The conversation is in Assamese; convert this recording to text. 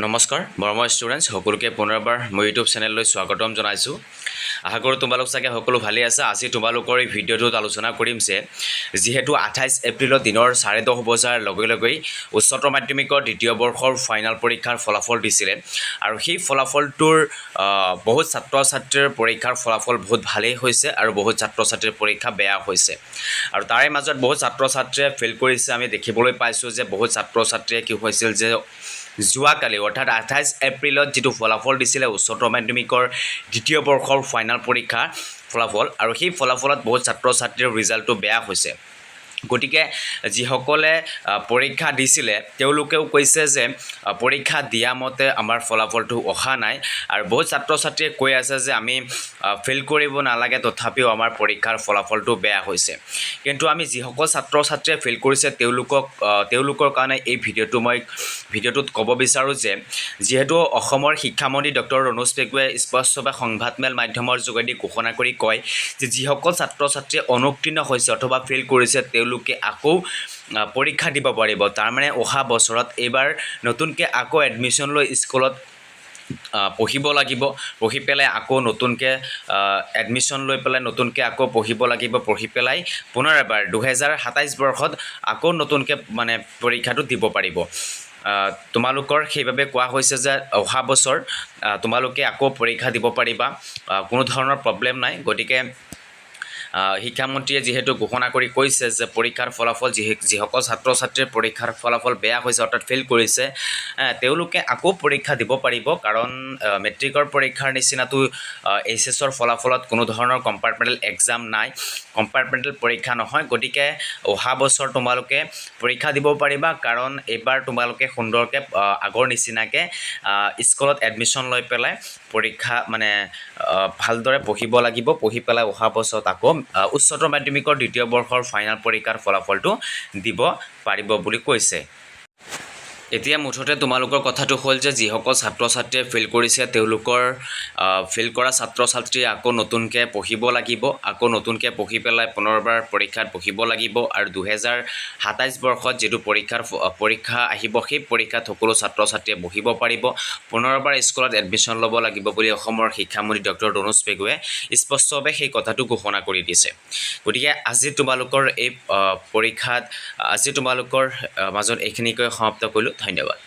নমস্কাৰ মৰমৰ ষ্টুডেণ্টছ, সকলোকে পুনৰবাৰ মোৰ ইউটিউব চেনেললৈ স্বাগতম জনাইছোঁ। আশা কৰোঁ তোমালোক চাগে সকলো ভালেই আছা। আজি তোমালোকৰ এই ভিডিঅ'টোত আলোচনা কৰিম যে যিহেতু 28 এপ্ৰিলত দিনৰ 10:30 বজাৰ লগে লগেই উচ্চতৰ মাধ্যমিকৰ দ্বিতীয় বৰ্ষৰ ফাইনেল পৰীক্ষাৰ ফলাফল দিছিলে আৰু সেই ফলাফলটোৰ বহুত ছাত্ৰ ছাত্ৰীৰ পৰীক্ষাৰ ফলাফল বহুত ভালেই হৈছে আৰু বহুত ছাত্ৰ ছাত্ৰীৰ পৰীক্ষা বেয়া হৈছে আৰু তাৰে মাজত বহুত ছাত্ৰ ছাত্ৰীয়ে ফেইল কৰিছে। আমি দেখিবলৈ পাইছোঁ যে বহুত ছাত্ৰ ছাত্ৰীয়ে কি হৈছিল যে যোৱাকালি, অৰ্থাৎ 28 এপ্ৰিলত যিটো ফলাফল দিছিলে উচ্চতৰ মাধ্যমিকৰ দ্বিতীয় বৰ্ষৰ ফাইনেল পৰীক্ষাৰ ফলাফল আৰু সেই ফলাফলত বহুত ছাত্ৰ ছাত্ৰীৰ ৰিজাল্টটো বেয়া হৈছে। গতিকে যিসকলে পৰীক্ষা দিছিলে, তেওঁলোকেও কৈছে যে পৰীক্ষা দিয়া মতে আমাৰ ফলাফলটো অহা নাই আৰু বহুত ছাত্ৰ ছাত্ৰীয়ে কৈ আছে যে আমি ফেইল কৰিব নালাগে, তথাপিও আমাৰ পৰীক্ষাৰ ফলাফলটো বেয়া হৈছে। কিন্তু আমি যিসকল ছাত্ৰ ছাত্ৰীয়ে ফেইল কৰিছে, তেওঁলোকৰ কাৰণে এই ভিডিঅ'টো মই ভিডিঅ'টোত ক'ব বিচাৰোঁ যে যিহেতু অসমৰ শিক্ষামন্ত্ৰী ডক্টৰ ৰণোজ পেগুৱে স্পষ্টভাৱে সংবাদমেল মাধ্যমৰ যোগেদি ঘোষণা কৰি কয় যে যিসকল ছাত্ৰ ছাত্ৰীয়ে অনুত্তীৰ্ণ হৈছে অথবা ফেইল কৰিছে, তেওঁলোকে আকৌ পৰীক্ষা দিব পাৰিব। তাৰমানে অহা বছৰত এইবাৰ নতুনকৈ আকৌ এডমিশ্যন লৈ স্কুলত পঢ়িব লাগিব। পঢ়ি পেলাই আকৌ নতুনকৈ এডমিশ্যন লৈ পেলাই নতুনকৈ আকৌ পঢ়িব লাগিব। পঢ়ি পেলাই পুনৰ এবাৰ 2027 বৰ্ষত আকৌ নতুনকৈ মানে পৰীক্ষাটো দিব পাৰিব। তোমালোকৰ সেইবাবে কোৱা হৈছে যে অহা বছৰ তোমালোকে আকৌ পৰীক্ষা দিব পাৰিবা, কোনো ধৰণৰ প্ৰব্লেম নাই। গতিকে শিক্ষামন্ত্ৰীয়ে যিহেতু ঘোষণা কৰি কৈছে যে পৰীক্ষাৰ ফলাফল যিসকল ছাত্ৰ ছাত্ৰীৰ পৰীক্ষাৰ ফলাফল বেয়া হৈছে, অৰ্থাৎ ফেইল কৰিছে, তেওঁলোকে আকৌ পৰীক্ষা দিব পাৰিব। কাৰণ মেট্ৰিকৰ পৰীক্ষাৰ নিচিনাতো এইচ এছৰ ফলাফলত কোনো ধৰণৰ কম্পাৰ্টমেণ্টেল এক্সাম নাই, কম্পাৰ্টমেণ্টেল পৰীক্ষা নহয়। গতিকে অহা বছৰ তোমালোকে পৰীক্ষা দিব পাৰিবা, কাৰণ এইবাৰ তোমালোকে সুন্দৰকৈ আগৰ নিচিনাকৈ স্কুলত এডমিশ্যন লৈ পেলাই পৰীক্ষা মানে ভালদৰে পঢ়িব লাগিব। পঢ়ি পেলাই অহা বছৰত আকৌ উচ্চতৰ মাধ্যমিকৰ দ্বিতীয় বৰ্ষৰ ফাইনেল পৰীক্ষাৰ ফলাফলটো দিব পাৰিব বুলি কৈছে। এতিয়া মুঠতে তোমালোকৰ কথাটো হ'ল যে যিসকল ছাত্ৰ ছাত্ৰীয়ে ফেইল কৰিছে, তেওঁলোকৰ ফেইল কৰা ছাত্ৰ ছাত্ৰীয়ে আকৌ নতুনকৈ পঢ়িব লাগিব। আকৌ নতুনকৈ পঢ়ি পেলাই পুনৰবাৰ পৰীক্ষাত বহিব লাগিব আৰু 2027 বৰ্ষত যিটো পৰীক্ষা আহিব, সেই পৰীক্ষাত সকলো ছাত্ৰ ছাত্ৰীয়ে বহিব পাৰিব। পুনৰবাৰ স্কুলত এডমিশ্যন ল'ব লাগিব বুলি অসমৰ শিক্ষামন্ত্ৰী ডক্টৰ ৰণোজ পেগুৱে স্পষ্টভাৱে সেই কথাটো ঘোষণা কৰি দিছে। গতিকে আজি তোমালোকৰ এই পৰীক্ষাত আজি তোমালোকৰ মাজত এইখিনিকৈ সমাপ্ত কৰিলোঁ। ধন্যবাদ।